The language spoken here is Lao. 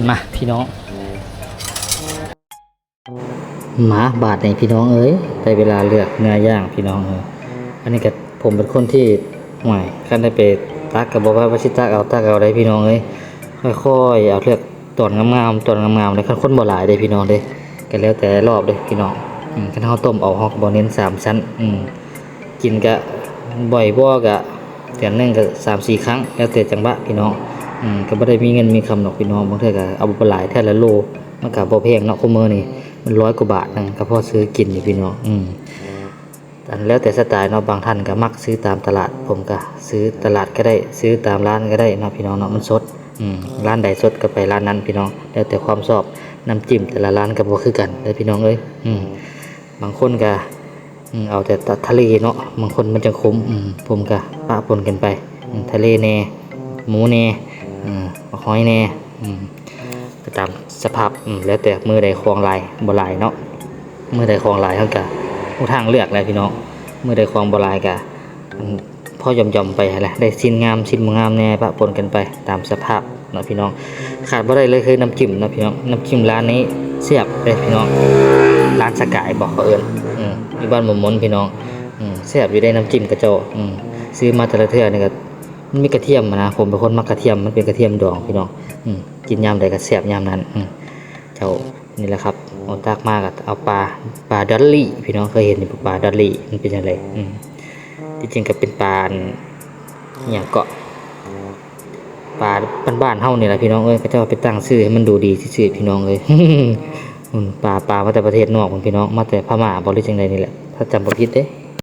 ມາພີ່ນ້ອງ ມາບາດນີ້ພີ່ນ້ອງເອີຍ ໄດ້ເວລາເລືອກເນື້ອຢ່າງພີ່ນ້ອງເອີຍ. ອັນນີ້ກໍ ຜົມເປັນຄົນທີ່ ຫ້ວຍ ຄັນໄດ້ໄປຕັກກໍບໍ່ວ່າ ວ່າຊິຕັກເອົາ ຕັກເອົາໄດ໋ພີ່ນ້ອງເອີຍ. ຄ່ອຍໆເອົາເລືອກຕອນງາມໆ ຕອນງາມໆເດ້ ຄັນຄົນບໍ່ຫຼາຍເດ້ພີ່ນ້ອງເດ້ ກໍແລ້ວແຕ່ຮອບເດ້ພີ່ນ້ອງ. ອືມ ຄັນເຮົາຕົ້ມເອົາ ເຮົາກໍບໍ່ເນັ້ນສາມຊັ້ນ. ອືມ ກິນກະ ບໍ່ ບໍ່ກະ ເດືອນໜຶ່ງກະສາມສີ່ຄັ້ງ ແລ້ວແຕ່ຈັງຫວະພີ່ນ້ອງ. ອືມ ກໍບໍ່ໄດ້ມີເງິນມີຄຳດອກພີ່ນ້ອງ ບາງເທື່ອກະເອົາບໍ່ຫຼາຍ ເທື່ອລະໂລ ມັນກະບໍ່ແພງເນາະ. ຄູ່ມື້ນີ້ມັນຮ້ອຍກວ່າບາດນະ ກໍພໍຊື້ກິນຢູ່ພີ່ນ້ອງ. ອືມ ອັນແລ້ວແຕ່ສະໄຕເນາະ ບາງທ່ານກໍມັກຊື້ຕາມຕະຫຼາດ ຜົມກໍຊື້ຕະຫຼາດກໍໄດ້ ຊື້ຕາມຮ້ານກໍໄດ້ເນາະພີ່ນ້ອງເນາະ ມັນສົດ. ອືມ ຮ້ານໃດສົດກໍໄປຮ້ານນັ້ນພີ່ນ້ອງ ແລ້ວແຕ່ຄວາມຊອບ. ນ້ຳຈິ້ມແຕ່ລະຮ້ານກໍບໍ່ຄືກັນເດີພີ່ນ້ອງເອີຍ. ອືມ ບາງຄົນກໍ ອືມ ເອົາແຕ່ ທະ ທະເລເນາະ ບາງຄົນມັນຈັ່ງຂົມ. ອືມ ຜົມກໍປະປົນກັນໄປ ອືມ ທະເລແດ່ ໝູແດ່ ອືມ ບັກຫອຍແດ່. ອືມ ໄປຕາມສະພາບ. ອືມ ແລ້ວແຕ່ມື້ໃດຂອງຫຼາຍບໍ່ຫຼາຍເນາະ ມື້ໃດຂອງຫຼາຍເຮົາກໍຮູ້ທາງເລືອກແຫຼະພີ່ນ້ອງ. ມື້ໃດຂອງບໍ່ຫຼາຍກໍ ອືມ ພໍຢ່ອມໆໄປຫັ້ນແຫຼະ ໄດ້ຊີ້ນງາມຊີ້ນບໍ່ງາມແດ່ ປະປົນກັນໄປຕາມສະພາບເນາະພີ່ນ້ອງ. ຂາດບໍ່ໄດ້ເລີຍຄືນ້ຳຈິ້ມເນາະພີ່ນ້ອງ ນ້ຳຈິ້ມຮ້ານນີ້ແຊບເດ້ພີ່ນ້ອງ. ຮ້ານສະກາຍບໍ ເຂົາເອີ້ນ ອືມ ຢູ່ບ້ານໝໍມົນພີ່ນ້ອງ. ອືມ ແຊບຢູ່ເດ້ນ້ຳຈິ້ມເຂົາເຈົ້າ. ອືມ ຊື້ມາແຕ່ລະເທື່ອນີ້ກໍ ມັນມີກະທຽມນະ ຜົມເປັນຄົນມັກກະທຽມ ມັນເປັນກະທຽມດອງພີ່ນ້ອງ. ອືມ ກິນຍາມໃດກໍແຊບຍາມນັ້ນ. ອືມ ເຈົ້າ ນີ້ແຫຼະຄັບ ເອົາຕັກມາກໍເອົາປາ ປາດອລລີພີ່ນ້ອງ ເຄີຍເຫັນຢູ່ບໍ່ ປາດອລລີມັນເປັນຈັ່ງໃດ? ອືມ ທີ່ຈິງກໍເປັນປາ ອັນ ອີ່ຫຍັງເກາະ ປາບ້ານໆເຮົານີ້ແຫຼະພີ່ນ້ອງເອີຍ. ເຂົາເຈົ້າໄປຕັ້ງຊື່ໃຫ້ມັນດູດີຊື່ໆ ພີ່ນ້ອງເອີຍ. ອືມ ປາ ປາມາແຕ່ປະເທດນອກພຸ້ນພີ່ນ້ອງ ມາແຕ່ພະມ້າບໍ ຫຼືຈັ່ງໃດນີ້ແຫຼະ ຖ້າຈຳບໍ່ຜິດເດ້.